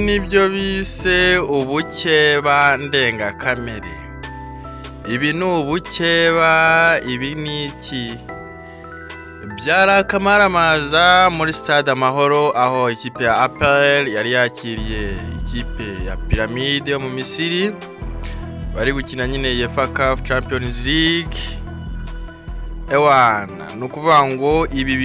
Nibyo bise ubukeba ndengakamere. Ibi ni ubukeba, ibi ni iki? Byari akamaramaza muri Stade Amahoro, aho ikipe ya APR yari yakiriye ikipe ya Pyramide yo mu Misiri, bari gukina nyine UEFA CAF Champions League. Ewana, ni ukuvuga ngo ibi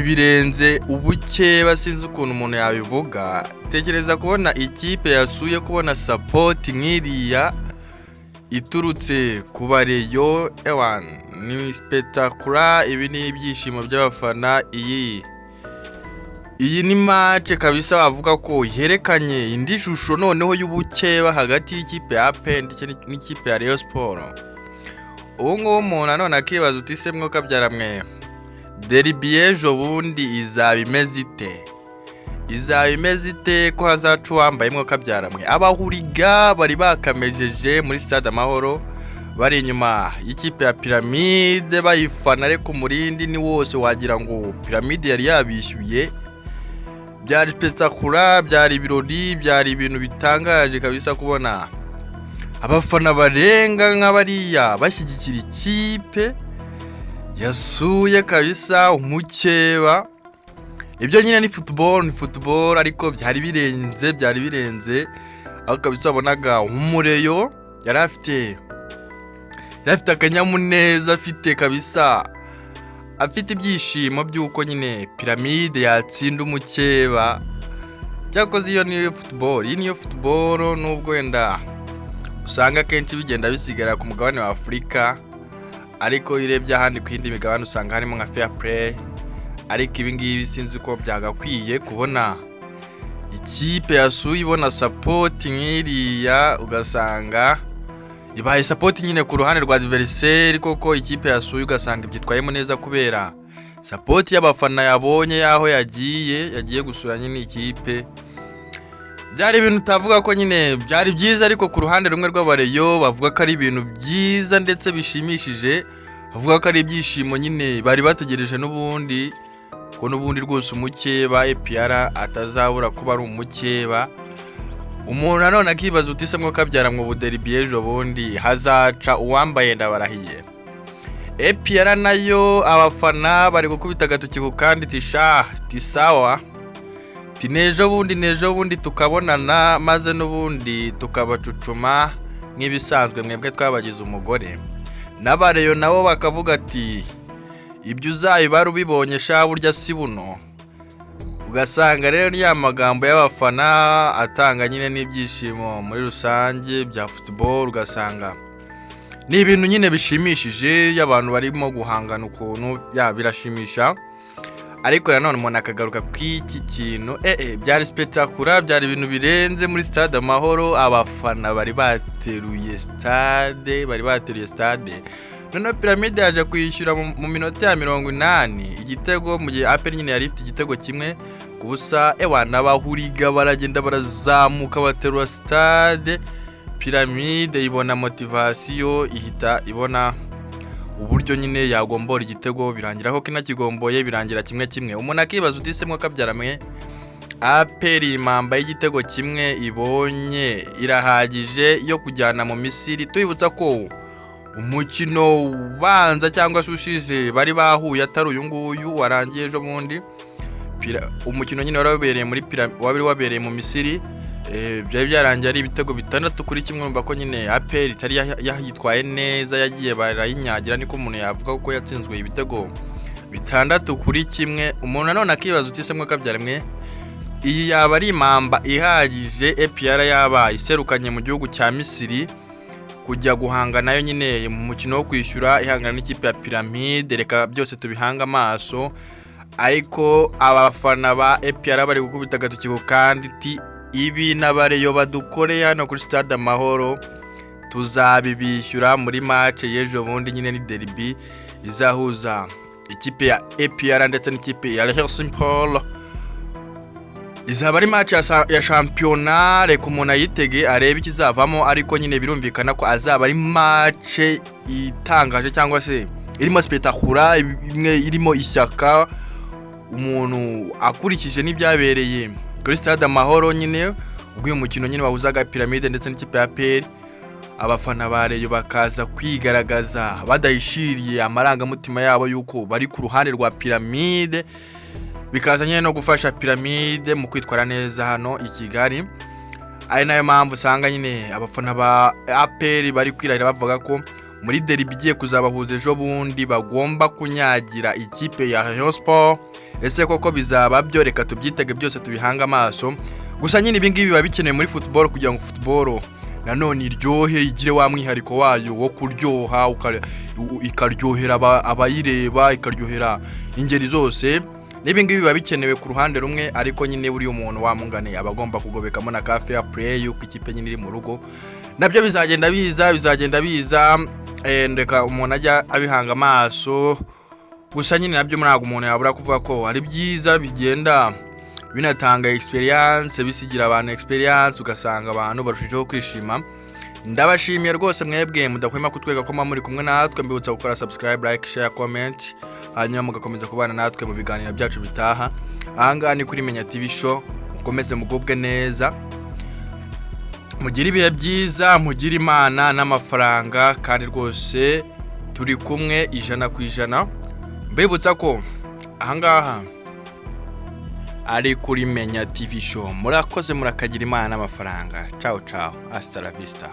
birenze ubukeba, sinzi ukuntu umuntu yabivuga. Tekereza kubona ikipe yasuye kubona support nk'iriya iturutse ku bareyo. Ewana, ni spectacular. Ibi ni ibyishimo by'abafana. Iyi ni match kabisa bavuga ko yerekanye indi shusho noneho y'ubukeba hagati y'ikipe ya APR ndetse n'ikipe ya Rayon Sport. Ubu ngubu umuntu nanone akibaza uti: "Se mwokabyara mwe, derby y'ejo bundi izaba imeze ite? Izaba imeze ite ko hazaca uwambaye?" Mwokabyara mwe, abahuriga bari bakamejeje muri Stade Amahoro, bari inyuma y'ikipe ya Pyramide bayifana, ariko umurindi ni wose, wagira ngo Pyramide yari yabishyuye. Byari spectacular, byari ibirori, byari ibintu bitangaje kabisa kubona abafana barenga nk'abariya bashyigikira ikipe yasuye kabisa umukeba. Ibyo nyine ni football, ni football, ariko byari birenze, byari birenze, aho kabisa wabonaga umureyo yari afite akanyamuneza, afite kabisa, afite ibyishimo by'uko nyine Pyramide yatsinda umukeba. Cyakoze iyo niyo football, iyi niyo football, nubwo wenda usanga akenshi bigenda bisigara ku mugabane wa Afurika, ariko iyo urebye ahandi ku yindi migabane usanga harimo nka fair play. Ariko ibi ngibi sinzi ko byagakwiye kubona ikipe yasuye ibona support nk'iriya, ugasanga ibaye support nyine ku ruhande rwa adversaire. Koko ikipe yasuye ugasanga ibyitwayemo neza kubera support y'abafana yabonye y'aho yagiye gusura nyine ikipe. Byari ibintu utavuga ko nyine byari byiza, ariko ku ruhande rumwe rw'abareyo bavuga ko ari ibintu byiza ndetse bishimishije, bavuga ko ari ibyishimo nyine bari bategereje n'ubundi, ko n'ubundi rwose umukeba APR atazabura kuba ari umukeba. Umuntu nanone akibaza uti: "Se kabyara mu bu derby ejo bundi hazaca uwambaye?" Ndabarahiye, APR nayo abafana bari gukubita agatoki ku kandi, tisha tisawa, ti n'ejo bundi, n'ejo bundi tukabonana, maze n'ubundi tukabacucuma nk'ibisanzwe, mwebwe twabagize umugore. N'abareyo nabo bakavuga ati: "Ibyo uzabibara ubibonye sha, burya si buno." Ugasanga rero ni ya magambo y'abafana atanga nyine n'ibyishimo muri rusange bya football, ugasanga ni ibintu nyine bishimishije iyo abantu barimo guhangana ukuntu ya birashimisha. Ariko nanone umuntu akagaruka ku iki kintu, byari spectacular, byari ibintu birenze muri Stade Amahoro. Abafana bari bateruye stade, bari bateruye stade. Noneho Pyramide yaje kwishyura mu minota ya 80 igitego, mu gihe APR nyine yari ifite igitego 1-0. Ewa, n'abahuriga baragenda barazamuka baterura stade. Pyramide ibona motivation, ihita ibona uburyo nyine yagombora igitego, birangira ko kinakigomboye, birangira 1-1. Umuntu akibaza uti: "Se kabyara mwe, APR impamba y'igitego kimwe ibonye irahagije yo kujyana mu Misiri?" Tubibutsa ko umukino ubanza cyangwa se ushize bari bahuye atari uyu nguyu warangiye ejo bundi, umukino nyine wari wabereye muri wari wabereye mu Misiri, byari byarangiye ari ibitego 6-1. Urumva ko nyine APR itari yahitwaye neza, yagiye barayinyagira, niko umuntu yavuga, kuko yatsinzwe ibitego 6-1. Umuntu nanone akibaza uti: "Se kabyara mwe, iyi yaba ari impamba ihagije APR yaba iserukanye mu gihugu cya Misiri kujya guhanga nayo nyine mu mukino wo kwishyura, ihangana n'ikipe ya Pyramide?" Reka byose tubihange amaso, ariko abafana ba APR bari gukubita agatoki ku kandi ti ibi n'abareyo badukoreye hano kuri Stade Amahoro tuzabibishyura muri match y'ejo bundi. Nyine ni derby izahuza ikipe ya APR ndetse n'ikipe ya Rayon Sport, izaba ari match ya shampiyona. Reka umuntu ayitege arebe ikizavamo, ariko nyine birumvikana ko azaba ari match itangaje cyangwa se irimo spectacular, imwe irimo ishyaka, umuntu akurikije n'ibyabereye. Kuri Stade Amahoro nyine, ubwo uyu mukino nyine wahuzaga Piramide ndetse n'ikipe ya APR, abafana ba Rayon bakaza kwigaragaza badahishiriye amarangamutima yabo yuko bari ku ruhande rwa Piramide, bikaza nyine no gufasha Piramide mu kwitwara neza hano i Kigali. Ari nayo mpamvu usanga nyine abafana ba APR bari kwirahira bavuga ko muri derby igiye kuzabahuza ejo bundi bagomba kunyagira ikipe ya Rayon Sport. Ese koko bizaba byo? Reka tubyitege byose, tubihange amaso. Gusa nyine ibi ngibi biba bikenewe muri football kugira ngo football nanone iryohe, igire wa mwihariko wayo wo kuryoha, ikaryohera abayireba, ikaryohera ingeri zose. N'ibi ngibi biba bikenewe ku ruhande rumwe, ariko nyine buriya umuntu wamungane aba agomba kugobekamo na ka fair play yuko ikipe nyine iri mu rugo. Nabyo bizagenda biza, bizagenda biza. Reka umuntu ajya abihanga amaso. Gusa nyine nabyo ntabwo umuntu yabura kuvuga ko ari byiza, bigenda binatanga experience, bisigira abantu experience, ugasanga abantu barushijeho kwishima. Ndabashimiye rwose mwebwe mudahwema kutwereka ko muba muri kumwe natwe. Mbibutsa gukora subscribe, like, share, comment, hanyuma mugakomeza kubana natwe mu biganiro byacu bitaha. Ahangaha ni kuri Menya TV Show. Mukomeze mugubwe neza, mugire ibihe byiza, mugire Imana n'amafaranga, kandi rwose turi kumwe 100%. Mbibutsa ko ahangaha ari kuri Menya TV Show. Murakoze, murakagira Imana n'amafaranga. Ciao ciao, hasta la vista.